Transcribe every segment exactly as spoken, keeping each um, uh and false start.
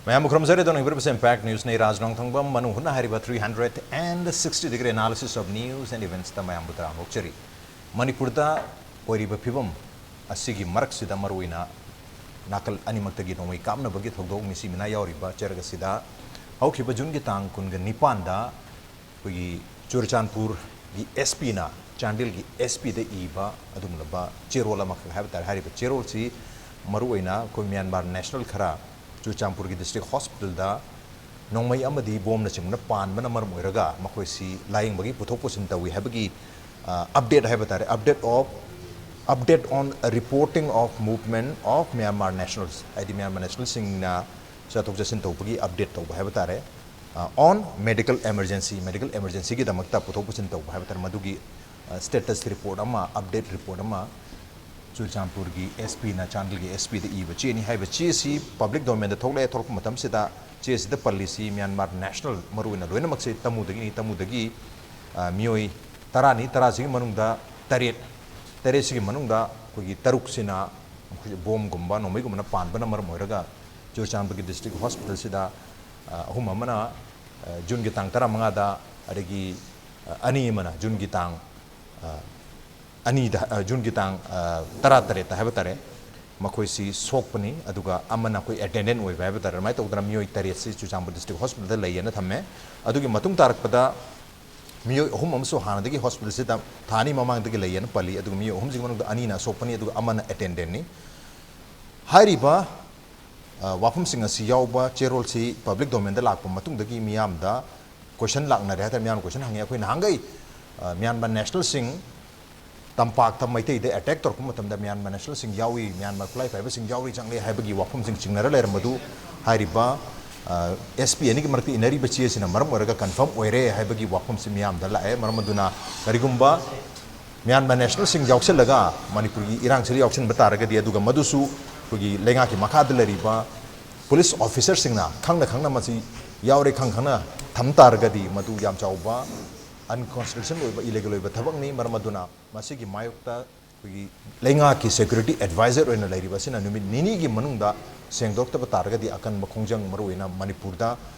ꯃꯌꯥꯝꯕꯨ ꯈꯨꯔꯨꯝꯖꯔꯤ꯫ ꯑꯗꯣ ꯅꯪꯕꯤꯔꯕꯁꯦ Impact Newsꯅꯤ꯫ ꯔꯥꯖ ꯅꯣꯡꯊꯣꯡꯕꯝ ꯃꯅꯨꯡ ꯍꯨꯠꯅ ꯍꯥꯏꯔꯤꯕ three hundred and sixty degree analysis of news and eventsꯇ ꯃꯌꯥꯝꯕꯨ ꯇꯔꯥꯝꯅ ꯑꯣꯛꯆꯔꯤ꯫ ꯃꯅꯤꯄꯨꯔꯗ ꯑꯣꯏꯔꯤꯕ ꯐꯤꯕꯝ ꯑꯁꯤꯒꯤ ꯃꯔꯛꯁꯤꯗ ꯃꯔꯨꯑꯣꯏꯅ ꯅꯥꯀꯜ ꯑꯅꯤꯃꯛꯇꯒꯤ ꯅꯣꯡꯃꯩ ꯀꯥꯞꯅꯕꯒꯤ ꯊꯧꯗꯣꯛ ꯃꯤꯁꯤ ꯃꯤꯅꯥ ꯌꯥꯎꯔꯤꯕ ꯆꯦꯔꯛ ꯑꯁꯤꯗ ꯍꯧꯈꯤꯕ ꯖꯨꯟꯒꯤ ꯇꯥꯡ ꯀꯨꯟꯒ ꯅꯤꯄꯥꯟꯗ ꯑꯩꯈꯣꯏꯒꯤ ꯆꯨꯔꯆꯥꯟꯄꯨꯔꯒꯤ S Pꯅ ꯆꯥꯟꯗꯦꯜꯒꯤ S Pꯗ ꯏꯕ ꯑꯗꯨꯒꯨꯝꯂꯕ ꯆꯦꯔꯣꯜ ꯑꯃꯈꯛ ꯍꯥꯏꯕ ꯇꯥꯔꯦ꯫ ꯍꯥꯏꯔꯤꯕ ꯆꯦꯔꯣꯜꯁꯤ ꯃꯔꯨꯑꯣꯏꯅ ꯑꯩꯈꯣꯏ ꯃ꯭ꯌꯥꯟꯃꯥꯔ ꯅꯦꯁꯅꯦꯜ ꯈꯔ ꯆꯨꯔꯆꯥꯟꯄꯨꯔꯒꯤ district hospitalꯗ ꯅꯣꯡꯃꯩ ꯑꯃꯗꯤ ꯕꯣꯝꯅꯆꯤꯡꯕꯅ ꯄꯥꯟꯕꯅ ꯃꯔꯝ ꯑꯣꯏꯔꯒ ꯃꯈꯣꯏꯁꯤ ꯂꯥꯌꯦꯡꯕꯒꯤ ꯄꯨꯊꯣꯛ ꯄꯨꯁꯤꯟ ꯇꯧꯏ ꯍꯥꯏꯕꯒꯤ, ꯑ, update ꯍꯥꯏꯕ ꯇꯥꯔꯦ, update of, update on a reporting of movement of Myanmar nationals, ꯍꯥꯏꯗꯤ ꯃ꯭ꯌꯥꯟꯃꯥꯔ ꯅꯦꯁꯅꯦꯜꯁꯤꯡꯅ ꯆꯠꯊꯣꯛ ꯆꯠꯁꯤꯟ ꯇꯧꯕꯒꯤ update ꯇꯧꯕ ꯍꯥꯏꯕ ꯇꯥꯔꯦ꯫ ꯑ, on medical emergency, medical emergencyꯒꯤꯗꯃꯛꯇ ꯄꯨꯊꯣꯛ ꯄꯨꯁꯤꯟ ꯇꯧꯕ ꯍꯥꯏꯕ ꯇꯥꯔꯦ, ꯃꯗꯨꯒꯤ, ꯑ, status report ꯑꯃ, update report ꯑꯃ ꯆꯨꯔꯆꯥꯟꯄꯨꯔꯒꯤ S Pꯅ ꯆꯥꯟꯗꯦꯜꯒꯤ S Pꯗ ꯏꯕ ꯆꯦꯅꯤ꯫ ꯍꯥꯏꯕ ꯆꯦ ꯑꯁꯤ public domainꯗ ꯊꯣꯛꯂꯛꯑꯦ꯫ ꯊꯣꯛꯂꯛꯄ ꯃꯇꯝꯁꯤꯗ ꯆꯦ ꯑꯁꯤꯗ ꯄꯜꯂꯤꯁꯤ ꯃ꯭ꯌꯥꯟꯃꯥꯔ ꯅꯦꯁꯅꯦꯜ ꯃꯔꯨꯑꯣꯏꯅ ꯂꯣꯏꯅꯃꯛꯁꯦ ꯇꯃꯨꯗꯒꯤꯅꯤ꯫ ꯇꯃꯨꯗꯒꯤ, ꯑ, ꯃꯤꯑꯣꯏ ꯇꯔꯥꯅꯤ꯫ ꯇꯔꯥꯁꯤꯒꯤ ꯃꯅꯨꯡꯗ ꯇꯔꯦꯠ, ꯇꯔꯦꯠꯁꯤꯒꯤ ꯃꯅꯨꯡꯗ ꯑꯩꯈꯣꯏꯒꯤ ꯇꯔꯨꯛꯁꯤꯅ ꯃꯈꯣꯏꯁꯦ ꯕꯣꯝꯒꯨꯝꯕ ꯅꯣꯡꯃꯩꯒꯨꯝꯕꯅ ꯄꯥꯟꯕꯅ ꯃꯔꯝ ꯑꯣꯏꯔꯒ ꯆꯨꯔꯆꯥꯟꯄꯨꯔꯒꯤ district hospitalꯁꯤꯗ, ꯑ, ꯑꯍꯨꯝ ꯑꯃꯅ, ꯑ, ꯖꯨꯟꯒꯤ ꯇꯥꯡ ꯇꯔꯥꯃꯉꯥꯗ, ꯑꯗꯒꯤ, ꯑ, ꯑꯅꯤ ꯑꯃꯅ ꯖꯨꯟꯒꯤ ꯇꯥꯡ, ꯑ, ꯑꯅꯤꯗ, ꯑ, ꯖꯨꯟꯒꯤ ꯇꯥꯡ, ꯑ, ꯇꯔꯥꯇꯔꯦꯠꯇ ꯍꯥꯏꯕ ꯇꯥꯔꯦ, ꯃꯈꯣꯏꯁꯤ ꯁꯣꯛꯄꯅꯤ꯫ ꯑꯗꯨꯒ ꯑꯃꯅ ꯑꯩꯈꯣꯏ attendant ꯑꯣꯏꯕ ꯍꯥꯏꯕ ꯇꯥꯔꯦ꯫ ꯑꯗꯨꯃꯥꯏꯅ ꯇꯧꯗꯅ ꯃꯤꯑꯣꯏ ꯇꯔꯦꯠꯁꯤ ꯆꯨꯔꯆꯥꯟꯄꯨꯔ district hospitalꯗ ꯂꯩꯌꯦꯅ ꯊꯝꯃꯦ꯫ ꯑꯗꯨꯒꯤ ꯃꯇꯨꯡ ꯇꯥꯔꯛꯄꯗ ꯃꯤꯑꯣꯏ ꯑꯍꯨꯝ ꯑꯃꯁꯨ ꯍꯥꯟꯅꯗꯒꯤ hospitalꯁꯤꯗ ꯊꯥ ꯑꯅꯤ ꯃꯃꯥꯡꯗꯒꯤ ꯂꯩꯌꯦꯅ ꯄꯜꯂꯤ꯫ ꯑꯗꯨꯒ ꯃꯤꯑꯣꯏ ꯑꯍꯨꯝꯁꯤꯒꯤ ꯃꯅꯨꯡꯗ ꯑꯅꯤꯅ ꯑꯁꯣꯛꯄꯅꯤ, ꯑꯗꯨꯒ ꯑꯃꯅ attendantꯅꯤ꯫ ꯍꯥꯏꯔꯤꯕ, ꯑ, ꯋꯥꯐꯝꯁꯤꯡ ꯑꯁꯤ ꯌꯥꯎꯕ ꯆꯦꯔꯣꯜꯁꯤ public domainꯗ ꯂꯥꯛꯄ ꯃꯇꯨꯡꯗꯒꯤ ꯃꯤꯌꯥꯝꯗ question ꯂꯥꯛꯅꯔꯦ ꯍꯥꯏꯇꯥꯔꯦ꯫ ꯃꯤꯌꯥꯝꯅ question ꯍꯪꯉꯤ꯫ ꯑꯩꯈꯣꯏ ꯅꯍꯥꯟꯈꯩ, ꯑ, ꯃ꯭ꯌꯥꯟꯃꯥꯔ ꯅꯦꯁꯅꯦꯜꯁꯤꯡ ꯇꯝꯄꯥꯛꯇ ꯃꯩꯇꯩꯗ attack ꯇꯧꯔꯛꯄ ꯃꯇꯝꯗ ꯃ꯭ꯌꯥꯟꯃꯥꯔ ꯅꯦꯁꯅꯦꯜꯁꯤꯡ ꯌꯥꯎꯏ, ꯃ꯭ꯌꯥꯟꯃꯥꯔ ꯈꯨꯠꯂꯥꯏ ꯄꯥꯏꯕꯁꯤꯡ ꯌꯥꯎꯔꯤ, ꯆꯪꯂꯦ ꯍꯥꯏꯕꯒꯤ ꯋꯥꯐꯝꯁꯤꯡ ꯆꯤꯡꯅꯔ ꯂꯩꯔꯝꯕꯗꯨ ꯍꯥꯏꯔꯤꯕ, ꯑ, S P ꯑꯅꯤꯒꯤ ꯃꯔꯛꯇ ꯏꯟꯅꯔꯤꯕ ꯆꯦ ꯑꯁꯤꯅ ꯃꯔꯝ ꯑꯣꯏꯔꯒ confirm ꯑꯣꯏꯔꯦ ꯍꯥꯏꯕꯒꯤ ꯋꯥꯐꯝꯁꯤ ꯃꯤꯌꯥꯝꯗ ꯂꯥꯛꯑꯦ꯫ ꯃꯔꯝ ꯑꯗꯨꯅ ꯀꯔꯤꯒꯨꯝꯕ ꯃ꯭ꯌꯥꯟꯃꯥꯔ ꯅꯦꯁꯅꯦꯜꯁꯤꯡ ꯌꯥꯎꯁꯤꯜꯂꯒ ꯃꯅꯤꯄꯨꯔꯒꯤ ꯏꯔꯥꯡꯁꯤꯗ ꯌꯥꯎꯁꯤꯟꯕ ꯇꯥꯔꯒꯗꯤ, ꯑꯗꯨꯒ ꯃꯗꯨꯁꯨ ꯑꯩꯈꯣꯏꯒꯤ ꯂꯩꯉꯥꯛꯀꯤ ꯃꯈꯥꯗ ꯂꯩꯔꯤꯕ police officerꯁꯤꯡꯅ ꯈꯪꯅ ꯈꯪꯅ ꯃꯁꯤ ꯌꯥꯎꯔꯦ ꯈꯪ ꯈꯪꯅ ꯊꯝ ꯇꯥꯔꯒꯗꯤ, ꯃꯗꯨ ꯌꯥꯝ ꯆꯥꯎꯕ unconstitutional ꯑꯣꯏꯕ, illegal ꯑꯣꯏꯕ ꯊꯕꯛꯅꯤ꯫ ꯃꯔꯝ ꯑꯗꯨꯅ ꯃꯁꯤꯒꯤ ꯃꯥꯌꯣꯛꯇ ꯑꯩꯈꯣꯏꯒꯤ ꯂꯩꯉꯥꯛꯀꯤ ꯁꯦꯀ꯭ꯌꯨꯔꯤꯇꯤ ꯑꯦꯗꯚꯥꯏꯖꯔ ꯑꯣꯏꯅ ꯂꯩꯔꯤꯕ ꯑꯁꯤꯅ ꯅꯨꯃꯤꯠ ꯅꯤꯅꯤꯒꯤ ꯃꯅꯨꯡꯗ ꯁꯦꯡꯗꯣꯛꯇꯕ ꯇꯥꯔꯒꯗꯤ ꯑꯀꯟꯕ ꯈꯣꯡꯖꯪ, ꯃꯔꯨꯑꯣꯏꯅ ꯃꯅꯤꯄꯨꯔꯗ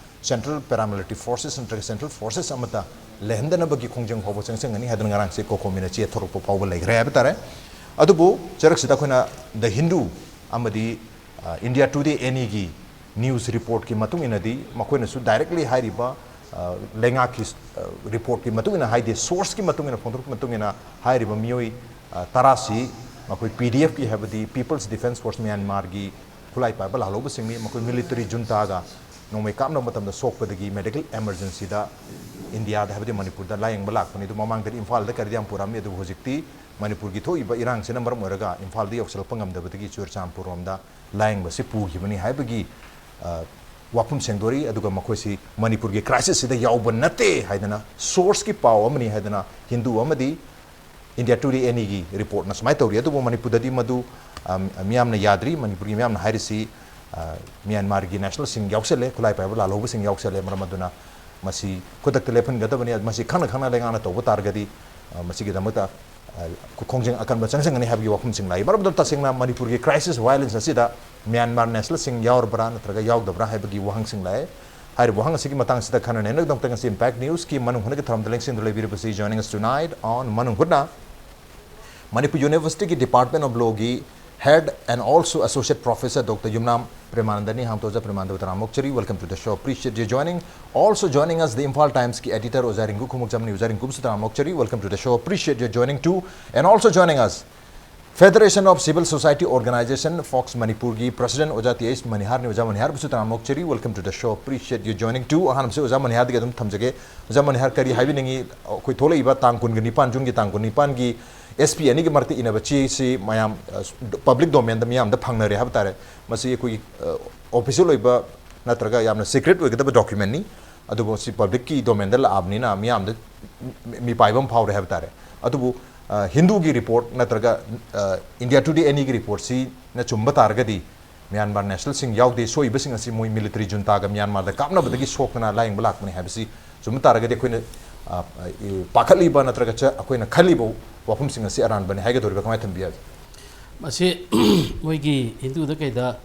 ꯁꯦꯟꯇ꯭ꯔꯦꯜ ꯄꯦꯔꯥꯃꯤꯂꯤꯇꯔꯤ ꯐꯣꯔꯁꯦꯁ ꯅꯠꯇ꯭ꯔꯒ ꯁꯦꯟꯇ꯭ꯔꯦꯜ ꯐꯣꯔꯁꯦꯁ ꯑꯃꯠꯇ ꯂꯩꯍꯟꯗꯅꯕꯒꯤ ꯈꯣꯡꯖꯪ ꯐꯥꯎꯕ ꯆꯪꯁꯤꯟꯒꯅꯤ ꯍꯥꯏꯗꯅ ꯉꯔꯥꯡꯁꯦ ꯀꯣꯀꯣꯃꯤꯅ ꯆꯦ ꯊꯣꯔꯛꯄ ꯐꯥꯎꯕ ꯂꯩꯈ꯭ꯔꯦ ꯍꯥꯏꯕ ꯇꯥꯔꯦ꯫ ꯑꯗꯨꯕꯨ ꯆꯔꯛꯁꯤꯗ ꯑꯩꯈꯣꯏꯅ ꯗ ꯍꯤꯟꯗꯨ ꯑꯃꯗꯤ ꯏꯟꯗꯤꯌꯥ ꯇꯨꯗꯦ ꯑꯦꯅꯤꯒꯤ ꯅ꯭ꯌꯨꯁ ꯔꯤꯄꯣꯔꯠꯀꯤ ꯃꯇꯨꯡ ꯏꯟꯅꯗꯤ ꯃꯈꯣꯏꯅꯁꯨ ꯗꯥꯏꯔꯦꯛꯂꯤ ꯍꯥꯏꯔꯤꯕ ꯂꯩꯉꯥꯛꯀꯤ ꯔꯤꯄꯣꯔꯠꯀꯤ ꯃꯇꯨꯡ ꯏꯟꯅ, ꯍꯥꯏꯗꯤ ꯁꯣꯔꯁꯀꯤ ꯃꯇꯨꯡ ꯏꯟꯅ, ꯐꯣꯡꯗꯣꯔꯛꯄ ꯃꯇꯨꯡ ꯏꯟꯅ ꯍꯥꯏꯔꯤꯕ ꯃꯤꯑꯣꯏ ꯇꯔꯥꯁꯤ ꯃꯈꯣꯏ ꯄꯤ ꯗꯤ ꯑꯦꯐꯀꯤ, ꯍꯥꯏꯕꯗꯤ ꯄꯤꯄꯜꯁ ꯗꯤꯐꯦꯟꯁ ꯐꯣꯔꯁ ꯃ꯭ꯌꯥꯟꯃꯥꯔꯒꯤ ꯈꯨꯠꯂꯥꯏ ꯄꯥꯏꯕ ꯂꯥꯜꯍꯧꯕꯁꯤꯡꯅꯤ꯫ ꯃꯈꯣꯏ ꯃꯤꯂꯤꯇꯔꯤ ꯖꯨꯟꯇꯥꯒ ꯅꯣꯡꯃꯩ ꯀꯥꯞꯅꯕ ꯃꯇꯝꯗ ꯁꯣꯛꯄꯗꯒꯤ ꯃꯦꯗꯤꯀꯦꯜ ꯑꯦꯃꯔꯖꯦꯟꯁꯤꯗ ꯏꯟꯗꯤꯌꯥꯗ, ꯍꯥꯏꯕꯗꯤ ꯃꯅꯤꯄꯨꯔꯗ ꯂꯥꯌꯦꯡꯕ ꯂꯥꯛꯄꯅꯤ꯫ ꯑꯗꯨ ꯃꯃꯥꯡꯗꯗꯤ ꯏꯝꯐꯥꯜꯗ ꯀꯔꯤꯗꯤ ꯌꯥꯝ ꯄꯨꯔꯛꯑꯝꯃꯤ, ꯑꯗꯨꯕꯨ ꯍꯧꯖꯤꯛꯇꯤ ꯃꯅꯤꯄꯨꯔꯒꯤ ꯊꯣꯛꯏꯕ ꯏꯔꯥꯡꯁꯤꯅ ꯃꯔꯝ ꯑꯣꯏꯔꯒ ꯏꯝꯐꯥꯜꯗ ꯌꯧꯁꯤꯜꯂꯛꯄ ꯉꯝꯗꯕꯗꯒꯤ ꯆꯨꯔꯆꯥꯟꯄꯨꯔ ꯔꯣꯝꯗ ꯂꯥꯌꯦꯡꯕꯁꯤ ꯄꯨꯈꯤꯕꯅꯤ ꯍꯥꯏꯕꯒꯤ ꯋꯥꯐꯝ ꯁꯦꯡꯗꯣꯔꯤ꯫ ꯑꯗꯨꯒ ꯃꯈꯣꯏꯁꯤ ꯃꯅꯤꯄꯨꯔꯒꯤ ꯀ꯭ꯔꯥꯏꯁꯤꯁꯁꯤꯗ ꯌꯥꯎꯕ ꯅꯠꯇꯦ ꯍꯥꯏꯗꯅ, ꯁꯣꯔꯁꯀꯤ ꯄꯥꯎ ꯑꯃꯅꯤ ꯍꯥꯏꯗꯅ ꯍꯤꯟꯗꯨ ꯑꯃꯗꯤ ꯏꯟꯗꯤꯌꯥ ꯇꯨꯗꯦ ꯑꯦꯅꯤꯒꯤ ꯔꯤꯄꯣꯔꯠꯅ ꯁꯨꯃꯥꯏꯅ ꯇꯧꯔꯤ꯫ ꯑꯗꯨꯕꯨ ꯃꯅꯤꯄꯨꯔꯗꯗꯤ ꯃꯗꯨ ꯃꯤꯌꯥꯝꯅ ꯌꯥꯗ꯭ꯔꯤ꯫ ꯃꯅꯤꯄꯨꯔꯒꯤ ꯃꯤꯌꯥꯝꯅ ꯍꯥꯏꯔꯤꯁꯤ ꯃ꯭ꯌꯥꯟꯃꯥꯔꯒꯤ ꯅꯦꯁꯅꯦꯜꯁꯤꯡ ꯌꯥꯎꯁꯜꯂꯦ, ꯈꯨꯠꯂꯥꯏ ꯄꯥꯏꯕ ꯂꯥꯜꯍꯧꯕꯁꯤꯡ ꯌꯥꯎꯁꯜꯂꯦ, ꯃꯔꯝ ꯑꯗꯨꯅ ꯃꯁꯤ ꯈꯨꯗꯛꯇ ꯂꯦꯞꯍꯟꯒꯗꯕꯅꯤ꯫ ꯃꯁꯤ ꯈꯪꯅ ꯈꯪꯅ ꯂꯩꯉꯥꯛꯅ ꯇꯧꯕ ꯇꯥꯔꯒꯗꯤ ꯃꯁꯤꯒꯤꯗꯃꯛꯇ ꯈꯣꯡꯖꯪ ꯑꯀꯟꯕ ꯆꯪꯁꯤꯟꯒꯅꯤ ꯍꯥꯏꯕꯒꯤ ꯋꯥꯐꯝꯁꯤꯡ ꯂꯥꯛꯏ꯫ ꯃꯔꯝ ꯑꯗꯨꯅ ꯇꯁꯦꯡꯅ ꯃꯅꯤꯄꯨꯔꯒꯤ ꯀ꯭ꯔꯥꯏꯁꯤꯁ ꯚꯥꯏꯑꯣꯂꯦꯟꯁ ꯑꯁꯤꯗ ꯃ꯭ꯌꯥꯟꯃꯥꯔ ꯅꯦꯁꯅꯦꯜꯁꯤꯡ ꯌꯥꯎꯔꯕ꯭ꯔꯥ ꯅꯠꯇ꯭ꯔꯒ ꯌꯥꯎꯗꯕ꯭ꯔꯥ ꯍꯥꯏꯕꯒꯤ ꯋꯥꯍꯪꯁꯤꯡ ꯂꯥꯛꯑꯦ꯫ ꯍꯥꯏꯔꯤꯕ ꯋꯥꯍꯪ ꯑꯁꯤꯒꯤ ꯃꯇꯥꯡꯁꯤꯗ ꯈꯟꯅ ꯅꯩꯅꯕꯒꯤꯗꯃꯛꯇ ꯉꯁꯤ ꯏꯝꯄꯦꯛ ꯅ꯭ꯌꯨꯁꯀꯤ ꯃꯅꯨꯡ ꯍꯨꯠꯅꯒꯤ ꯊꯧꯔꯝꯗ ꯂꯦꯡꯁꯤꯟꯗꯨꯅ ꯂꯩꯕꯤꯔꯤꯕꯁꯤ, joining us tonight on ꯃꯅꯨꯡ ꯍꯨꯠꯅ, ꯃꯅꯤꯄꯨꯔ ꯌꯨꯅꯤꯚꯔꯁꯤꯇꯤꯒꯤ ꯗꯤꯄꯥꯔꯠꯃꯦꯟ ꯑꯣꯐ ꯂꯣꯒꯤ head and also associate professor Doctor Yumnam ꯄ꯭ꯔꯦꯃꯥꯅꯟꯗꯅꯤ꯫ ꯍꯥꯡꯇꯣꯖ ꯄ꯭ꯔꯦꯃꯥꯅꯟꯗꯕꯨ ꯇꯔꯥꯝꯅ ꯑꯣꯛꯆꯔꯤ꯫ Welcome to the show. Appreciate you joining. Also joining us, the Imphal Times ꯀꯤ editor ꯑꯣꯖꯥ ꯔꯤꯡꯀꯨ ꯈꯣꯡꯎꯞꯖꯝꯅꯤ꯫ ꯑꯣꯖꯥ ꯔꯤꯡꯀꯨꯕꯨꯁꯨ ꯇꯔꯥꯝꯅ ꯑꯣꯛꯆꯔꯤ꯫ Welcome to the show. Appreciate you joining too. And also joining us, Federation of Civil Society Organization, fox ꯃꯅꯤꯄꯨꯔꯒꯤ president ꯑꯣꯖꯥ T H ꯃꯅꯤꯍꯥꯔꯅꯤ꯫ ꯑꯣꯖꯥ ꯃꯅꯤꯍꯥꯔꯕꯨꯁꯨ ꯇꯔꯥꯝꯅ ꯑꯣꯛꯆꯔꯤ꯫ Welcome to the show. Appreciate you joining too. ꯑꯍꯥꯟꯕꯁꯤ ꯑꯣꯖꯥ ꯃꯅꯤꯍꯥꯔꯗꯒꯤ ꯑꯗꯨꯝ ꯊꯝꯖꯒꯦ꯫ ꯑꯣꯖꯥ ꯃꯅꯤꯍꯥꯔ, ꯀꯔꯤ ꯍꯥꯏꯕꯤꯅꯤꯡꯉꯤ? ꯑꯩꯈꯣꯏ ꯊꯣꯛꯂꯛꯏꯕ ꯇꯥꯡ ꯀꯨꯟꯒ ꯅꯤꯄꯥꯟ, ꯖꯨꯟꯒꯤ ꯇꯥꯡ ꯀꯨꯟꯅꯤꯄꯥꯟꯒꯤ ꯑꯦꯁ ꯄꯤ ꯑꯅꯤꯒꯤ ꯃꯔꯛꯇ ꯏꯅꯕ ꯆꯦꯁꯤ ꯃꯌꯥꯝ, ꯑ, ꯄꯕ꯭ꯂꯤꯛ ꯗꯣꯃꯦꯟꯗ ꯃꯤꯌꯥꯝꯗ ꯐꯪꯅꯔꯦ ꯍꯥꯏꯕ ꯇꯥꯔꯦ꯫ ꯃꯁꯤ ꯑꯩꯈꯣꯏꯒꯤ, ꯑ, ꯑꯣꯐꯤꯁꯤꯌꯦꯜ ꯑꯣꯏꯕ ꯅꯠꯇ꯭ꯔꯒ ꯌꯥꯝꯅ ꯁꯤꯀ꯭ꯔꯦꯠ ꯑꯣꯏꯒꯗꯕ ꯗꯣꯀ꯭ꯌꯨꯃꯦꯟꯅꯤ꯫ ꯑꯗꯨꯕꯨ ꯁꯤ ꯄꯕ꯭ꯂꯤꯛꯀꯤ ꯗꯣꯃꯦꯟꯗ ꯂꯥꯛꯑꯕꯅꯤꯅ ꯃꯤꯌꯥꯝꯗ ꯃꯤ-, ꯃꯤꯄꯥꯏꯕ ꯑꯃ ꯐꯥꯎꯔꯦ ꯍꯥꯏꯕ ꯇꯥꯔꯦ꯫ ꯑꯗꯨꯕꯨ, ꯑ, ꯍꯤꯟꯗꯨꯒꯤ ꯔꯤꯄꯣꯔꯠ ꯅꯠꯇ꯭ꯔꯒ, ꯑ, ꯏꯟꯗꯤꯌꯥ ꯇꯨꯗꯦ ꯑꯦꯅꯤꯒꯤ ꯔꯤꯄꯣꯔꯠꯁꯤꯅ ꯆꯨꯝꯕ ꯇꯥꯔꯒꯗꯤ ꯃ꯭ꯌꯥꯟꯃꯥꯔ ꯅꯦꯁꯅꯦꯜꯁꯤꯡ ꯌꯥꯎꯗꯦ, ꯁꯣꯛꯏꯕꯁꯤꯡ ꯑꯁꯤ ꯃꯣꯏ ꯃꯤꯂꯤꯇꯔꯤ ꯖꯨꯟꯇꯥꯒ ꯃ꯭ꯌꯥꯟꯃꯥꯔꯗ ꯀꯥꯞꯅꯕꯗꯒꯤ ꯁꯣꯛꯇꯅ ꯂꯥꯌꯦꯡꯕ ꯂꯥꯛꯄꯅꯤ ꯍꯥꯏꯕꯁꯤ ꯆꯨꯝꯕ ꯇꯥꯔꯒꯗꯤ ꯑꯩꯈꯣꯏꯅ, ꯑ, ꯑ, ꯄꯥꯈꯠꯂꯤꯕ ꯅꯠꯇ꯭ꯔꯒ ꯆ-, ꯑꯩꯈꯣꯏꯅ ꯈꯜꯂꯤꯕ ꯋꯥꯐꯝꯁꯤꯡ ꯑꯁꯤ ꯑꯔꯥꯟꯕꯅꯤ ꯍꯥꯏꯒꯗꯧꯔꯤꯕ꯭ꯔꯥ? ꯀꯃꯥꯏꯅ ꯊꯝꯕꯤ ꯍꯥꯏꯒꯦ? ꯃꯁꯤ ꯃꯣꯏꯒꯤ ꯍꯤꯟꯗꯨꯗ ꯀꯩꯗ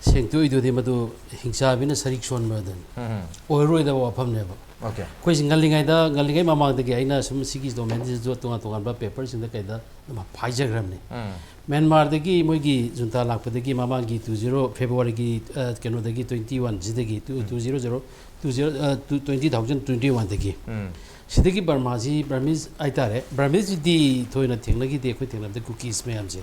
ꯁꯦꯡꯇꯣꯛꯏꯗꯨꯗꯤ ꯃꯗꯨ ꯍꯤꯡꯆꯥꯕꯤꯅ ꯁꯔꯤꯛ ꯁꯣꯟꯕ ꯑꯗꯨꯅꯤ꯫ ꯎꯝ, ꯑꯣꯏꯔꯣꯏꯗꯕ ꯋꯥꯐꯝꯅꯦꯕ꯫ ꯑꯣꯀꯦ꯫ ꯑꯩꯈꯣꯏꯁꯤ ꯉꯜꯂꯤꯉꯩꯗ ꯉꯜꯂꯤꯉꯩ ꯃꯃꯥꯡꯗꯒꯤ ꯑꯩꯅ ꯁꯨꯝ ꯁꯤꯒꯤ ꯗꯣꯃꯦꯟꯁꯤꯁꯨ ꯇꯣꯉꯥꯟ ꯇꯣꯉꯥꯟꯕ ꯄꯦꯄꯔꯁꯤꯡꯗ ꯀꯩꯗ ꯑꯗꯨꯝ ꯍꯥꯏꯖꯈ꯭ꯔꯕꯅꯤ꯫ ꯎꯝ, ꯃ꯭ꯌꯥꯟꯃꯥꯔꯗꯒꯤ ꯃꯣꯏꯒꯤ ꯖꯨꯟꯇꯥ ꯂꯥꯛꯄꯗꯒꯤ ꯃꯃꯥꯡꯒꯤ ꯇꯨ ꯖꯤꯔꯣ ꯐꯦꯕ꯭ꯔꯨꯋꯥꯔꯤꯒꯤ ꯀꯩꯅꯣꯗꯒꯤ ꯇ꯭ꯋꯦꯟꯇꯤ ꯋꯥꯟꯁꯤꯗꯒꯤ two zero zero two zero two twenty thousand twenty ꯋꯥꯟꯗꯒꯤ ꯎꯝ, ꯁꯤꯗꯒꯤ ꯕꯔꯃꯥꯁꯤ ꯕ꯭ꯔꯃꯤꯁ ꯍꯥꯏꯇꯥꯔꯦ, ꯕ꯭ꯔꯃꯤꯁꯁꯤꯗꯤ ꯊꯣꯏꯅ ꯊꯦꯡꯅꯈꯤꯗꯦ ꯑꯩꯈꯣꯏ ꯊꯦꯡꯅꯕꯗ ꯀꯨꯀꯤꯁ ꯃꯌꯥꯝꯁꯦ꯫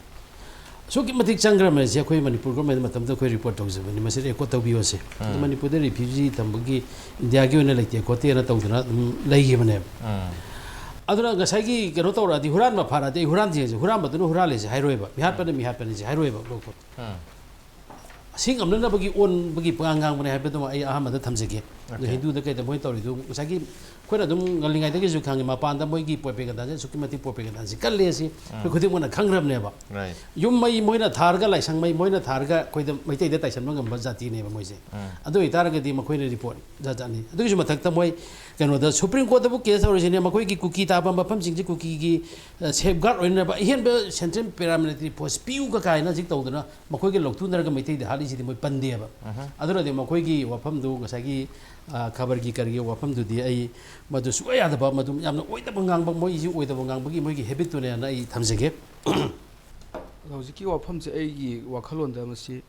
ꯑꯁꯨꯛꯀꯤ ꯃꯇꯤꯛ ꯆꯪꯈ꯭ꯔꯕꯅꯤ ꯁꯤ ꯑꯩꯈꯣꯏ ꯃꯅꯤꯄꯨꯔ ꯒꯣꯔꯃꯦꯟ ꯃꯇꯝꯗ ꯑꯩꯈꯣꯏ ꯔꯤꯄꯣꯔꯠ ꯇꯧꯖꯕꯅꯤ, ꯃꯁꯤ ꯔꯦꯀꯣꯔꯠ ꯇꯧꯕꯤꯌꯣꯁꯦ꯫ ꯑꯗꯣ ꯃꯅꯤꯄꯨꯔꯗ ꯔꯤꯐ꯭ꯌꯨꯖꯤ ꯊꯝꯕꯒꯤ ꯏꯟꯗꯤꯌꯥꯒꯤ ꯑꯣꯏꯅ ꯂꯩꯇꯦ ꯈꯣꯠꯇꯦꯅ ꯇꯧꯗꯅ ꯑꯗꯨꯝ ꯂꯩꯈꯤꯕꯅꯦꯕ꯫ ꯎꯝ, ꯑꯗꯨꯅ ꯉꯁꯥꯏꯒꯤ ꯀꯩꯅꯣ ꯇꯧꯔꯛꯑꯗꯤ ꯍꯨꯔꯥꯟꯕ ꯐꯥꯔꯛꯑꯗꯤ ꯍꯨꯔꯥꯟꯗꯦꯁꯦ, ꯍꯨꯔꯥꯟꯕꯗꯨꯅ ꯍꯨꯔꯥꯜꯂꯦꯁꯦ ꯍꯥꯏꯔꯣꯏꯕ, ꯃꯤꯍꯥꯠꯄꯅ ꯃꯤꯍꯥꯠꯄꯅꯦꯁꯦ ꯍꯥꯏꯔꯣꯏꯕ꯫ ꯎꯝ, ꯑꯁꯤ ꯉꯝꯅꯅꯕꯒꯤ ꯑꯣꯟꯕꯒꯤ ꯄꯉꯥꯡ ꯉꯥꯡꯕꯅꯦ ꯍꯥꯏꯕꯗꯨꯃ ꯑꯩ ꯑꯍꯥꯟꯕꯗ ꯊꯝꯖꯒꯦ꯫ ꯑꯗꯣ ꯑꯣꯀꯦ꯫ ꯍꯤꯟꯗꯨꯗ ꯀꯩꯗ ꯃꯣꯏ ꯇꯧꯔꯤꯗꯨ ꯉꯁꯥꯏꯒꯤ ꯑꯩꯈꯣꯏꯅ ꯑꯗꯨꯝ ꯉꯜꯂꯤꯉꯩꯗꯒꯤꯁꯨ ꯈꯪꯉꯤ, ꯃꯄꯥꯟꯗ ꯃꯣꯏꯒꯤ ꯄ꯭ꯔꯣꯄꯦꯒꯟꯗꯥꯁꯦ ꯑꯁꯨꯛꯀꯤ ꯃꯇꯤꯛ ꯄ꯭ꯔꯣꯄꯦꯒꯟꯗꯥꯁꯦ ꯀꯜꯂꯦ ꯑꯁꯤ ꯑꯩꯈꯣꯏ ꯈꯨꯗꯤꯡꯃꯛꯅ ꯈꯪꯈ꯭ꯔꯕꯅꯦꯕ꯫ ꯔꯥꯏꯠ꯫ ꯌꯨꯝ ꯃꯩ ꯃꯣꯏꯅ ꯊꯥꯔꯒ, ꯂꯥꯏꯁꯪ ꯃꯩ ꯃꯣꯏꯅ ꯊꯥꯔꯒ ꯑꯩꯈꯣꯏꯗ ꯃꯩꯇꯩꯗ ꯇꯥꯏꯁꯟꯕ ꯉꯝꯕ ꯖꯥꯇꯤꯅꯦꯕ ꯃꯣꯏꯁꯦ꯫ ꯎꯝ, ꯑꯗꯨ ꯑꯣꯏꯇꯥꯔꯒꯗꯤ ꯃꯈꯣꯏꯅ ꯔꯤꯄꯣꯔꯠ ꯖꯥꯠ ꯖꯥꯠꯅꯤ꯫ ꯑꯗꯨꯒꯤꯁꯨ ꯃꯊꯛꯇ ꯃꯣꯏ ꯀꯩꯅꯣꯗ ꯁꯨꯄ꯭ꯔꯤꯝ ꯀꯣꯔꯠꯇꯕꯨ ꯀꯦꯁ ꯇꯧꯔꯤꯁꯤꯅꯦ, ꯃꯈꯣꯏꯒꯤ ꯀꯨꯀꯤ ꯇꯥꯕ ꯃꯐꯝꯁꯤꯡꯁꯤ ꯀꯨꯀꯤꯒꯤ ꯁꯦꯐ ꯒꯥꯔꯗ ꯑꯣꯏꯅꯅꯕ ꯑꯍꯦꯟꯕ ꯁꯦꯟꯇ꯭ꯔꯦꯜ ꯄꯦꯔꯥꯃꯤꯂꯤꯇꯔꯤ ꯐꯣꯔꯁ ꯄꯤꯌꯨꯒ ꯀꯥꯏꯅ ꯍꯧꯖꯤꯛ ꯇꯧꯗꯅ ꯃꯈꯣꯏꯒꯤ ꯂꯧꯊꯨꯅꯔꯒ ꯃꯩꯇꯩꯗ ꯍꯥꯠꯂꯤꯁꯤꯗꯤ ꯃꯣꯏ ꯄꯟꯗꯦꯕ꯫ ꯑꯗꯨꯅꯗꯤ ꯃꯈꯣꯏꯒꯤ ꯋꯥꯐꯝꯗꯨ ꯉꯁꯥꯏꯒꯤ, ꯑ, ꯈꯕꯔꯒꯤ ꯀꯔꯤꯒꯤ ꯋꯥꯐꯝꯗꯨꯗꯤ ꯑꯩ ꯃꯗꯨ ꯁꯨꯡꯌꯥ ꯌꯥꯗꯕ, ꯃꯗꯨ ꯌꯥꯝꯅ ꯑꯣꯏꯗꯕ ꯉꯥꯡꯕ, ꯃꯣꯏꯁꯤ ꯑꯣꯏꯗꯕ ꯉꯥꯡꯕꯒꯤ ꯃꯣꯏꯒꯤ ꯍꯦꯕꯤꯠꯇꯨꯅꯦꯅ ꯑꯩ ꯊꯝꯖꯒꯦ꯫ ꯑꯗꯣ ꯍꯧꯖꯤꯛꯀꯤ ꯋꯥꯐꯝꯁꯦ ꯑꯩꯒꯤ ꯋꯥꯈꯜꯂꯣꯟꯗ ꯃꯁꯤ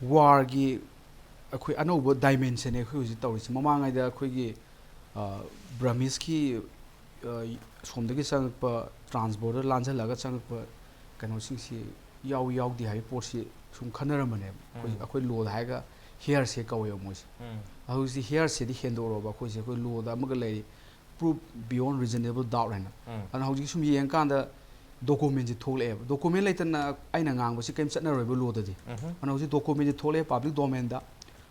ꯋꯥꯔꯒꯤ ꯑꯩꯈꯣꯏ ꯑꯅꯧꯕ ꯗꯥꯏꯃꯦꯟꯁꯟꯅꯦ ꯑꯩꯈꯣꯏ ꯍꯧꯖꯤꯛ ꯇꯧꯔꯤꯁꯦ꯫ ꯃꯃꯥꯡꯉꯩꯗ ꯑꯩꯈꯣꯏꯒꯤ, ꯑ, ꯕ꯭ꯔꯃꯤꯁꯀꯤ, ꯑ, ꯁꯣꯝꯗꯒꯤ ꯆꯪꯉꯛꯄ ꯇ꯭ꯔꯥꯟꯁ ꯕꯣꯔꯗꯔ ꯂꯥꯟꯖꯜꯂꯒ ꯆꯪꯉꯛꯄ ꯀꯩꯅꯣꯁꯤꯡꯁꯤ ꯌꯥꯎꯏ ꯌꯥꯎꯗꯦ ꯍꯥꯏꯕꯒꯤ ꯄꯣꯠꯁꯤ ꯁꯨꯝ ꯈꯟꯅꯔꯝꯕꯅꯦꯕ꯫ ꯑꯩꯈꯣꯏ, ꯎꯝ꯫ ꯑꯩꯈꯣꯏ ꯂꯣꯗ ꯍꯥꯏꯔꯒ ꯍꯤꯌꯔꯁꯦ ꯀꯧꯋꯦꯕ ꯃꯣꯏꯁꯦ꯫ ꯎꯝ꯫ ꯍꯧꯖꯤꯛꯁꯤ ꯍꯤꯌꯔꯁꯦꯗꯤ ꯍꯦꯟꯗꯣꯛꯎꯔꯕ ꯑꯩꯈꯣꯏꯁꯦ, ꯑꯩꯈꯣꯏ ꯂꯣꯗ ꯑꯃꯒ ꯂꯩꯔꯤ, proof beyond reasonable doubt ꯍꯥꯏꯅ꯫ ꯎꯝ꯫ ꯑꯗꯨꯅ ꯍꯧꯖꯤꯛ ꯁꯨꯝ ꯌꯦꯡꯀꯥꯟꯗ ꯗꯣꯀꯨꯃꯦꯟꯁꯤ ꯊꯣꯛꯂꯛꯑꯦꯕ꯫ ꯗꯣꯀꯨꯃꯦꯟ ꯂꯩꯇꯅ ꯑꯩꯅ ꯉꯥꯡꯕꯁꯤ ꯀꯔꯤꯝ ꯆꯠꯅꯔꯣꯏꯕ ꯂꯣꯗꯗꯤ꯫ ꯎꯝ꯫ ꯑꯗꯨꯅ ꯍꯧꯖꯤꯛ ꯗꯣꯀꯨꯃꯦꯟꯁꯤ ꯊꯣꯛꯂꯛꯑꯦ ꯄꯥꯕ꯭ꯂꯤꯛ ꯗꯣꯃꯦꯟꯗ꯫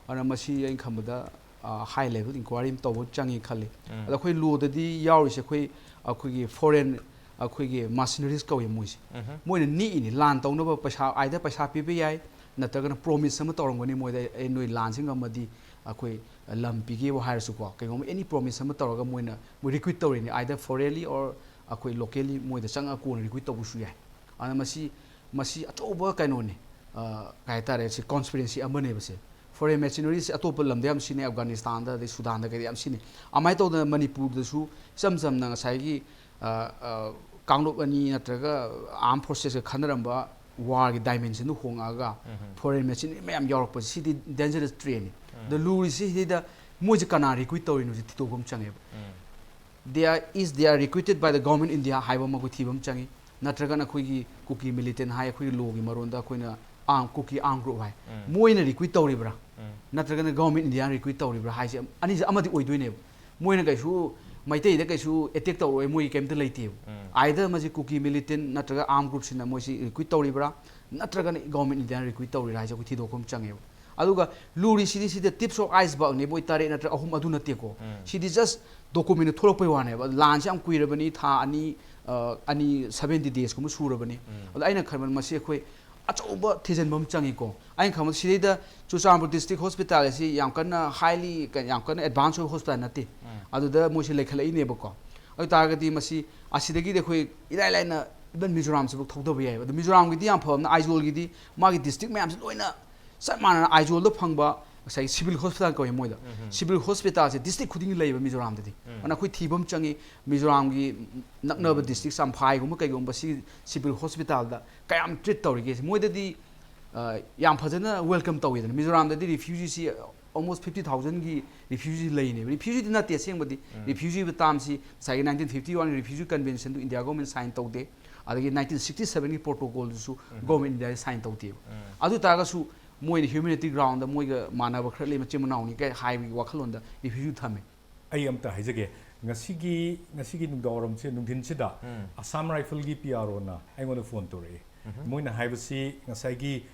ꯑꯗꯨꯅ ꯃꯁꯤ ꯑꯩꯅ ꯈꯟꯕꯗ, ꯑ, high level inquiry ꯑꯃ ꯇꯧꯕ ꯆꯪꯉꯤ ꯈꯜꯂꯤ꯫ ꯎꯝ꯫ ꯑꯗ ꯑꯩꯈꯣꯏ ꯂꯣꯗꯗꯤ ꯌꯥꯎꯔꯤꯁꯦ ꯑꯩꯈꯣꯏ, ꯑꯩꯈꯣꯏꯒꯤ foreign, ꯑꯩꯈꯣꯏꯒꯤ mercenaries ꯀꯧꯋꯦ ꯃꯣꯏꯁꯦ꯫ ꯎꯝ꯫ ꯃꯣꯏꯅ ꯅꯦꯛꯏꯅꯤ ꯂꯥꯟ ꯇꯧꯅꯕ ꯄꯩꯁꯥ, either ꯄꯩꯁꯥ ꯄꯤꯕ ꯌꯥꯏ, ꯅꯠꯇ꯭ꯔꯒꯅ promise ꯑꯃ ꯇꯧꯔꯝꯒꯅꯤ ꯃꯣꯏꯗ, "ꯑꯦ, ꯅꯣꯏ ꯂꯥꯟꯁꯤ ꯉꯝꯃꯗꯤ ꯑꯩꯈꯣꯏ ꯂꯝ ꯄꯤꯒꯦꯕꯨ ꯍꯥꯏꯔꯁꯨꯀꯣ", ꯀꯩꯒꯨꯝꯕ any promise ꯑꯃ ꯇꯧꯔꯒ ꯃꯣꯏꯅ, ꯃꯣꯏ recruit ꯇꯧꯔꯤꯅꯤ, either foreignly or ꯑꯩꯈꯣꯏ locally ꯃꯣꯏꯗ ꯆꯪꯉꯒ ꯀꯣꯟꯅ recruit ꯇꯧꯕꯁꯨ ꯌꯥꯏ꯫ ꯑꯗꯨꯅ ꯃꯁꯤ, ꯃꯁꯤ ꯑꯆꯧꯕ ꯀꯩꯅꯣꯅꯤ, ꯑ, ꯀꯩ ꯍꯥꯏꯇꯥꯔꯦ, ꯁꯤ conspiracy ꯑꯃꯅꯦꯕꯁꯦ꯫ Foreign mercenaries ꯁꯤ ꯑꯇꯣꯞꯄ ꯂꯝꯗ ꯌꯥꯝ ꯁꯤꯖꯤꯟꯅꯩ, ꯑꯐꯒꯥꯅꯤꯁꯇꯥꯟꯗ, ꯑꯗꯩ ꯁꯨꯗꯥꯟꯗ ꯀꯩꯗ ꯌꯥꯝ ꯁꯤꯖꯤꯟꯅꯩ꯫ ꯑꯗꯨꯃꯥꯏꯅ ꯇꯧꯗꯅ ꯃꯅꯤꯄꯨꯔꯗꯁꯨ ꯏꯆꯝ ꯆꯝꯅ ꯉꯁꯥꯏꯒꯤ, ꯑ, ꯑ, ꯀꯥꯡꯂꯨꯞ ꯑꯅꯤ ꯅꯠꯇ꯭ꯔꯒ armed forces ꯀ ꯈꯟꯅꯔꯝꯕ war ꯒꯤ dimension ꯗꯨ ꯍꯣꯡꯉꯛꯑꯒ foreign mercenary ꯃꯌꯥꯝ ꯌꯥꯎꯔꯛꯄꯁꯦ, ꯁꯤꯗꯤ dangerous trend ꯅꯤ꯫ ꯑꯗ ꯂꯨꯔꯤꯁꯤ ꯁꯤꯗ ꯃꯣꯏꯁꯦ ꯀꯅꯥ recruit ꯇꯧꯔꯤꯅꯣꯁꯦ ꯊꯤꯗꯣꯛꯄ ꯑꯃ ꯆꯪꯉꯦꯕ꯫ They are, is they are recruited by the government India ꯍꯥꯏꯕ ꯑꯃ ꯑꯩꯈꯣꯏ ꯊꯤꯕ ꯑꯃ ꯆꯪꯉꯤ꯫ ꯅꯠꯇ꯭ꯔꯒꯅ ꯑꯩꯈꯣꯏꯒꯤ ꯀꯨꯀꯤ militant ꯍꯥꯏ, ꯑꯩꯈꯣꯏꯒꯤ law ꯒꯤ ꯃꯔꯣꯟꯗ ꯑꯩꯈꯣꯏꯅ arm, ꯀꯨꯀꯤ armed group ꯍꯥꯏ, ꯃꯣꯏꯅ recruit ꯇꯧꯔꯤꯕ꯭ꯔꯥ? ꯅꯠꯇ꯭ꯔꯒꯅ government India ꯅ recruit ꯇꯧꯔꯤꯕ꯭ꯔꯥ ꯍꯥꯏꯁꯦ ꯑꯅꯤꯁꯦ ꯑꯃꯗꯤ ꯑꯣꯏꯗꯣꯏꯅꯦꯕ꯫ ꯃꯣꯏꯅ ꯀꯩꯁꯨ ꯃꯩꯇꯩꯗ ꯀꯩꯁꯨ attack ꯇꯧꯔꯛꯑꯣꯏ, ꯃꯣꯏꯒꯤ ꯀꯩꯝꯇ ꯂꯩꯇꯦꯕ꯫ Either ꯃꯁꯤ ꯀꯨꯀꯤ militant ꯅꯠꯇ꯭ꯔꯒ armed group ꯁꯤꯡꯅ ꯃꯣꯏꯁꯤ recruit ꯇꯧꯔꯤꯕ꯭ꯔꯥ, ꯅꯠꯇ꯭ꯔꯒꯅ government India ꯅ recruit ꯇꯧꯔꯤꯔꯥ ꯍꯥꯏꯁꯦ ꯑꯩꯈꯣꯏ ꯊꯤꯗꯣꯛꯄ ꯑꯃ ꯆꯪꯉꯦꯕ꯫ ꯑꯗꯨꯒ ꯂꯨꯔꯤꯁꯤꯗꯤ ꯁꯤꯗ tips of iceberg ꯅꯤ, ꯃꯣꯏ ꯇꯔꯦꯠ ꯅꯠꯇ꯭ꯔ ꯑꯍꯨꯝ ꯑꯗꯨ ꯅꯠꯇꯦꯀꯣ꯫ ꯁꯤꯗꯤ just document ꯊꯣꯛꯂꯛꯄꯩ ꯋꯥꯅꯦꯕ꯫ ꯂꯥꯟꯁꯦ ꯌꯥꯝ ꯀꯨꯏꯔꯕꯅꯤ, ꯊꯥ ꯑꯅꯤ, ꯑ, ꯑꯅꯤ, seventy days ꯀꯨꯝꯕ ꯁꯨꯔꯕꯅꯤ꯫ ꯑꯗꯣ ꯑꯩꯅ ꯈꯟꯕꯗ ꯃꯁꯤ ꯑꯩꯈꯣꯏ ꯑꯆꯧꯕ ꯊꯤꯖꯤꯟꯕ ꯑꯃ ꯆꯪꯉꯤꯀꯣ꯫ ꯑꯩꯅ ꯈꯟꯕꯗ ꯁꯤꯗꯩꯗ ꯆꯨꯔꯆꯥꯟꯄꯨꯔ district hospital ꯑꯁꯤ ꯌꯥꯝ ꯀꯟꯅ highly, ꯌꯥꯝ ꯀꯟꯅ advance ꯑꯣꯏꯕ hospital ꯅꯠꯇꯦ꯫ ꯑꯗꯨꯗ ꯃꯣꯏꯁꯤ ꯂꯩꯈꯠꯂꯛꯏꯅꯦꯕꯀꯣ꯫ ꯑꯗꯨ ꯇꯥꯔꯒꯗꯤ ꯃꯁꯤ ꯑꯁꯤꯗꯒꯤꯗꯤ ꯑꯩꯈꯣꯏ ꯏꯔꯥꯏ ꯂꯥꯏꯅ even ꯃꯤꯖꯣꯔꯥꯝꯁꯤꯐꯥꯎ ꯊꯧꯊꯕ ꯌꯥꯏꯑꯕ꯫ ꯑꯗꯣ ꯃꯤꯖꯣꯔꯥꯝꯒꯤꯗꯤ ꯌꯥꯝ ꯐꯕꯅ ꯑꯥꯏꯖꯣꯜꯒꯤꯗꯤ ꯃꯥꯒꯤ district ꯃꯌꯥꯝꯁꯤ ꯂꯣꯏꯅ ꯆꯞ ꯃꯥꯟꯅꯅ ꯑꯥꯏꯖꯣꯜꯗ ꯐꯪꯕ ꯉꯁꯥꯏꯒꯤ civil hospital ꯀꯧꯏ ꯃꯣꯏꯗ꯫ Civil hospital ꯁꯦ district ꯈꯨꯗꯤꯡꯒꯤ ꯂꯩꯕ ꯃꯤꯖꯣꯔꯥꯝꯗꯗꯤ꯫ ꯑꯗꯨꯅ ꯑꯩꯈꯣꯏ ꯊꯤꯕ ꯑꯃ ꯆꯪꯉꯤ, ꯃꯤꯖꯣꯔꯥꯝꯒꯤ ꯅꯛꯅꯕ district ꯆꯝꯐꯥꯏꯒꯨꯝꯕ ꯀꯩꯒꯨꯝꯕ ꯁꯤ civil hospital ꯗ ꯀꯌꯥꯝ treat ꯇꯧꯔꯤꯒꯦ? ꯃꯣꯏꯗꯗꯤ, ꯑ, ꯌꯥꯝ ꯐꯖꯅ welcome ꯇꯧꯋꯤꯗꯅ꯫ ꯃꯤꯖꯣꯔꯥꯝꯗꯗꯤ refugee ꯁꯤ almost fifty thousand ꯒꯤ refugee ꯂꯩꯅꯦꯕ꯫ Refugee ꯗꯤ ꯅꯠꯇꯦ ꯑꯁꯦꯡꯕꯗꯤ꯫ Refugee ꯍꯥꯏꯕ term ꯁꯤ ꯉꯁꯥꯏꯒꯤ nineteen fifty one ꯒꯤ refugee convention ꯗꯨ India government sign ꯇꯧꯗꯦ꯫ ꯑꯗꯒꯤ nineteen sixty seven ꯒꯤ protocol ꯗꯨꯁꯨ government India ꯗ sign ꯇꯧꯗꯦꯕ꯫ ꯑꯗꯨ ꯇꯥꯔꯒꯁꯨ ꯃꯣꯏꯅ humanity ground ꯗ ꯃꯣꯏꯒ ꯃꯥꯟꯅꯕ ꯈꯔ ꯂꯩ, ꯃꯆꯤꯟ ꯃꯅꯥꯎꯅꯤ ꯀꯥꯏ ꯍꯥꯏꯕꯒꯤ ꯋꯥꯈꯜꯂꯣꯟꯗ refugee ꯊꯝꯃꯦ꯫ ꯑꯩ ꯑꯝꯇ ꯍꯥꯏꯖꯒꯦ, ꯉꯁꯤꯒꯤ, ꯉꯁꯤꯒꯤ ꯅꯨꯡꯗꯥꯡꯋꯥꯏꯔꯝꯁꯦ, ꯅꯨꯡꯊꯤꯟꯁꯤꯗ Assam Rifle ꯒꯤ P R O ꯅ ꯑꯩꯉꯣꯟꯗ phone ꯇꯧꯔꯛꯏ꯫ ꯃꯣꯏꯅ ꯍꯥꯏꯕꯁꯤ ꯉꯁꯥꯏꯒꯤ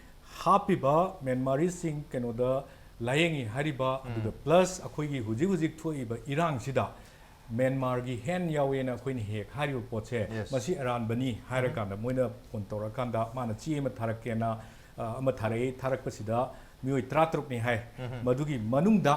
ꯍꯥꯞꯄꯤꯕ ꯃ꯭ꯌꯥꯟꯃꯥꯔꯤꯁꯤꯡ ꯀꯩꯅꯣꯗ ꯂꯥꯌꯦꯡꯉꯤ ꯍꯥꯏꯔꯤꯕ, ꯑꯗꯨꯗ plus ꯑꯩꯈꯣꯏꯒꯤ ꯍꯧꯖꯤꯛ ꯍꯧꯖꯤꯛ ꯊꯣꯛꯏꯕ ꯏꯔꯥꯡꯁꯤꯗ ꯃ꯭ꯌꯥꯟꯃꯥꯔꯒꯤ hand ꯌꯥꯎꯋꯦꯅ ꯑꯩꯈꯣꯏꯅ ꯍꯦꯛ ꯍꯥꯏꯔꯤꯕ ꯄꯣꯠꯁꯦ, Yes. ꯃꯁꯤ ꯑꯔꯥꯟꯕꯅꯤ ꯍꯥꯏꯔꯀꯥꯟꯗ ꯃꯣꯏꯅ phone ꯇꯧꯔꯀꯥꯟꯗ ꯃꯥꯅ ꯆꯦ ꯑꯃ ꯊꯥꯔꯛꯀꯦꯅ, ꯑ, ꯑꯃ ꯊꯥꯔꯛꯏ꯫ ꯊꯥꯔꯛꯄꯁꯤꯗ ꯃꯤꯑꯣꯏ ꯇꯔꯥꯇꯔꯨꯛꯅꯤ ꯍꯥꯏ꯫ ꯃꯗꯨꯒꯤ ꯃꯅꯨꯡꯗ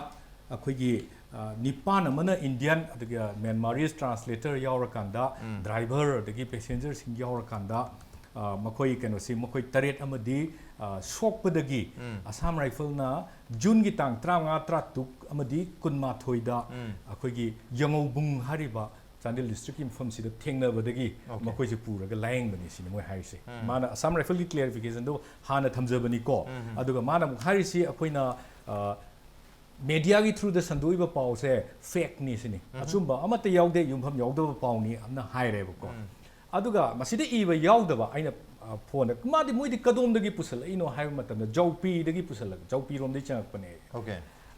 ꯑꯩꯈꯣꯏꯒꯤ ꯑ, ꯅꯤꯄꯥꯟ ꯑꯃꯅ Indian, ꯑꯗꯨꯒ Myanmarese translator ꯌꯥꯎꯔꯀꯥꯟꯗ, driver ꯑꯗꯒꯤ passengerꯁꯤꯡ ꯌꯥꯎꯔꯀꯥꯟꯗ, ꯑ, ꯃꯈꯣꯏ ꯀꯩꯅꯣꯁꯤ, ꯃꯈꯣꯏ ꯇꯔꯦꯠ ꯑꯃꯗꯤ, ꯑ, ꯁꯣꯛꯄꯗꯒꯤ Assam Riflesꯅ Juneꯒꯤ ꯇꯥꯡ ꯇꯔꯥꯃꯉꯥ, ꯇꯔꯥꯇꯔꯨꯛ ꯑꯃꯗꯤ ꯀꯨꯟꯃꯥꯊꯣꯏꯗ ꯑꯩꯈꯣꯏꯒꯤ ꯌꯥꯉꯧꯕꯨꯡ ꯍꯥꯏꯔꯤꯕ ꯆꯥꯟꯗꯦꯜ districtꯀꯤ ꯃꯐꯝꯁꯤꯗ ꯊꯦꯡꯅꯕꯗꯒꯤ Okay. ꯃꯈꯣꯏꯁꯦ ꯄꯨꯔꯒ ꯂꯥꯌꯦꯡꯕꯅꯤ ꯁꯤꯅꯤ ꯃꯣꯏ ꯍꯥꯏꯔꯤꯁꯦ꯫ ꯃꯥꯅ Assam Riflesꯀꯤ clarificationꯗꯣ ꯍꯥꯟꯅ ꯊꯝꯖꯕꯅꯤꯀꯣ꯫ ꯑꯗꯨꯒ ꯃꯥꯅ ꯑꯃꯨꯛ ꯍꯥꯏꯔꯤꯁꯤ ꯑꯩꯈꯣꯏꯅ, ꯑ, mediaꯒꯤ throughꯗ ꯁꯟꯗꯣꯛꯏꯕ ꯄꯥꯎꯁꯦ fakeꯅꯤ ꯁꯤꯅꯤ꯫ ꯑꯆꯨꯝꯕ ꯑꯃꯠꯇ ꯌꯥꯎꯗꯦ, ꯌꯨꯝꯐꯝ ꯌꯥꯎꯗꯕ ꯄꯥꯎꯅꯤ ꯑꯃꯅ ꯍꯥꯏꯔꯦꯕꯀꯣ꯫ ꯑꯗꯨꯒ ꯃꯁꯤꯗ ꯏꯕ ꯌꯥꯎꯗꯕ ꯑꯩꯅ, ꯑ, phoneꯗ, "ꯃꯥꯗꯤ, ꯃꯣꯏꯗꯤ ꯀꯗꯣꯝꯗꯒꯤ ꯄꯨꯁꯜꯂꯛꯏꯅꯣ?" ꯍꯥꯏꯕ ꯃꯇꯝꯗ, "ꯖꯧꯄꯤꯗꯒꯤ ꯄꯨꯁꯜꯂꯛ-, ꯖꯧꯄꯤꯔꯣꯝꯗꯒꯤ ꯆꯪꯉꯛꯄꯅꯦ"꯫ Okay.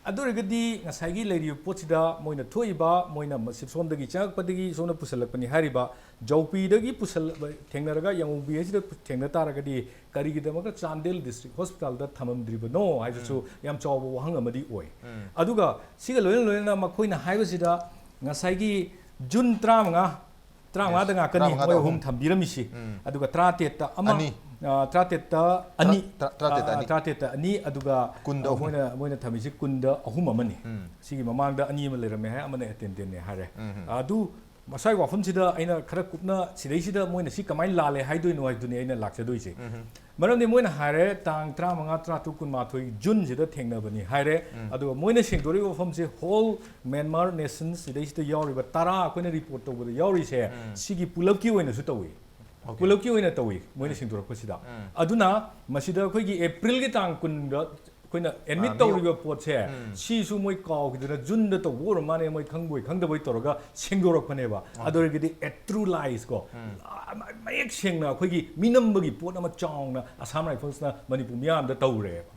ꯑꯗꯨ ꯑꯣꯏꯔꯒꯗꯤ ꯉꯁꯥꯏꯒꯤ ꯂꯩꯔꯤꯕ ꯄꯣꯠꯁꯤꯗ ꯃꯣꯏꯅ ꯊꯣꯛꯏꯕ, ꯃꯣꯏꯅ ꯃꯁꯤ ꯁꯣꯝꯗꯒꯤ ꯆꯪꯉꯛꯄꯗꯒꯤ ꯁꯣꯝꯗ ꯄꯨꯁꯜꯂꯛꯄꯅꯤ ꯍꯥꯏꯔꯤꯕ, ꯖꯧꯄꯤꯗꯒꯤ ꯄꯨꯁꯜ-, ꯊꯦꯡꯅꯔꯒ ꯌꯥꯉꯧꯕꯨꯡ ꯑꯁꯤꯗ ꯊꯦꯡꯅ ꯇꯥꯔꯒꯗꯤ ꯀꯔꯤꯒꯤꯗꯃꯛꯇ ꯆꯥꯟꯗꯦꯜ district hospitalꯗ ꯊꯝꯃꯝꯗ꯭ꯔꯤꯕꯅꯣ ꯍꯥꯏꯕꯁꯤꯁꯨ ꯌꯥꯝ ꯆꯥꯎꯕ ꯋꯥꯍꯪ ꯑꯃꯗꯤ ꯑꯣꯏ꯫ ꯑꯗꯨꯒ ꯁꯤꯒ ꯂꯣꯏꯅ ꯂꯣꯏꯅꯅ ꯃꯈꯣꯏꯅ ꯍꯥꯏꯕꯁꯤꯗ ꯉꯁꯥꯏꯒꯤ June ꯇꯔꯥꯃꯉꯥ, ꯇꯔꯥꯃꯉꯥꯗ Yes, ꯉꯥꯛꯇꯅꯤ ꯇꯔꯥꯃꯉꯥꯗ ꯃꯣꯏ ꯑꯍꯨꯝ ꯑꯍꯨꯝ꯫ ꯊꯝꯕꯤꯔꯝꯃꯤꯁꯤ꯫ ꯎꯝ꯫ ꯑꯗꯨꯒ ꯇꯔꯥꯇꯔꯦꯠꯇ ꯑꯃ, ꯑꯅꯤ꯫ ꯑ, ꯇꯔꯥꯇꯔꯦꯠꯇ ꯇꯔꯥ-, ꯑꯅꯤ, ꯇꯔꯥ-, ꯇꯔꯥꯇꯔꯦꯠꯇ ꯑ, ꯑꯅꯤ꯫ ꯇꯔꯥꯇꯔꯦꯠꯇ ꯑꯅꯤ, ꯑꯗꯨꯒ, ꯀꯨꯟꯗ ꯑ, ꯑꯍꯨꯝ꯫ ꯃꯣꯏꯅ, ꯃꯣꯏꯅ ꯊꯝꯃꯤꯁꯤ ꯀꯨꯟꯗ ꯑꯍꯨꯝ ꯑꯃꯅꯤ꯫ ꯎꯝ꯫ ꯁꯤꯒꯤ ꯃꯃꯥꯡꯗ ꯑꯅꯤ ꯑꯃ ꯂꯩꯔꯝꯃꯦ ꯍꯥꯏ, ꯑꯃꯅ attendantꯅꯦ ꯍꯥꯏꯔꯦ꯫ ꯎꯝ, ꯎꯝ꯫ ꯑꯗꯨ ꯉꯁꯥꯏ ꯋꯥꯐꯝꯁꯤꯗ ꯑꯩꯅ ꯈꯔ ꯀꯨꯞꯅ ꯁꯤꯗꯩꯁꯤꯗ ꯃꯣꯏꯅ ꯁꯤ ꯀꯃꯥꯏꯅ ꯂꯥꯜꯂꯦ ꯍꯥꯏꯗꯣꯏꯅꯣ ꯍꯥꯏꯗꯨꯅꯤ ꯑꯩꯅ ꯂꯥꯛꯆꯗꯣꯏꯁꯦ꯫ ꯎꯝ꯫ ꯃꯔꯝꯗꯤ ꯃꯣꯏꯅ ꯍꯥꯏꯔꯦ, ꯇꯥꯡ ꯇꯔꯥꯃꯉꯥ, ꯇꯔꯥꯇꯔꯨꯛ, ꯀꯨꯟꯃꯥꯊꯣꯏ Juneꯁꯤꯗ ꯊꯦꯡꯅꯕꯅꯤ ꯍꯥꯏꯔꯦ꯫ ꯎꯝ꯫ ꯑꯗꯨꯒ ꯃꯣꯏꯅ ꯁꯦꯡꯗꯣꯔꯛꯏꯕ ꯋꯥꯐꯝꯁꯦ whole Myanmar nation ꯁꯤꯗꯩꯁꯤꯗ ꯌꯥꯎꯔꯤꯕ ꯇꯔꯥ ꯑꯩꯈꯣꯏꯅ report ꯇꯧꯕꯗ ꯌꯥꯎꯔꯤꯁꯦ, ꯎꯝ꯫ ꯁꯤꯒꯤ ꯄꯨꯂꯞꯀꯤ ꯑꯣꯏꯅꯁꯨ ꯇꯧꯏ꯫ Okay. ꯄꯨꯂꯞꯀꯤ ꯑꯣꯏꯅ ꯇꯧꯏ ꯃꯣꯏꯅ ꯎꯝ꯫ ꯁꯦꯡꯗꯣꯔꯛꯄꯁꯤꯗ꯫ ꯎꯝ꯫ ꯑꯗꯨꯅ ꯃꯁꯤꯗ ꯑꯩꯈꯣꯏꯒꯤ Aprilꯒꯤ ꯇꯥꯡ ꯀꯨꯟꯗ ꯑꯩꯈꯣꯏꯅ admit ꯑꯥ, ꯃꯤ ꯇꯧꯔꯤꯕ ꯄꯣꯠꯁꯦ, ꯎꯝ꯫ ꯁꯤꯁꯨ ꯃꯣꯏ ꯀꯥꯎꯈꯤꯗꯅ Juneꯗ ꯇꯧꯕ ꯑꯣꯏꯔ ꯃꯥꯜꯂꯦ, ꯃꯣꯏ ꯈꯪꯕꯣꯏ ꯈꯪꯗꯕꯣꯏ ꯇꯧꯔꯒ ꯁꯦꯡꯗꯣꯔꯛꯄꯅꯦꯕ꯫ Okay. ꯑꯗꯨ ꯑꯣꯏꯔꯒꯗꯤ a true lies ꯀꯣ꯫ ꯎꯝ꯫ ꯑ, ꯃ-, ꯃꯌꯦꯛ ꯁꯦꯡꯅ ꯑꯩꯈꯣꯏꯒꯤ ꯃꯤꯅꯝꯕꯒꯤ ꯄꯣꯠ ꯑꯃ ꯆꯥꯎꯅ Assam Riflesꯅ ꯃꯅꯤꯄꯨꯔ ꯃꯤꯌꯥꯝꯗ ꯇꯧꯔꯦꯕ꯫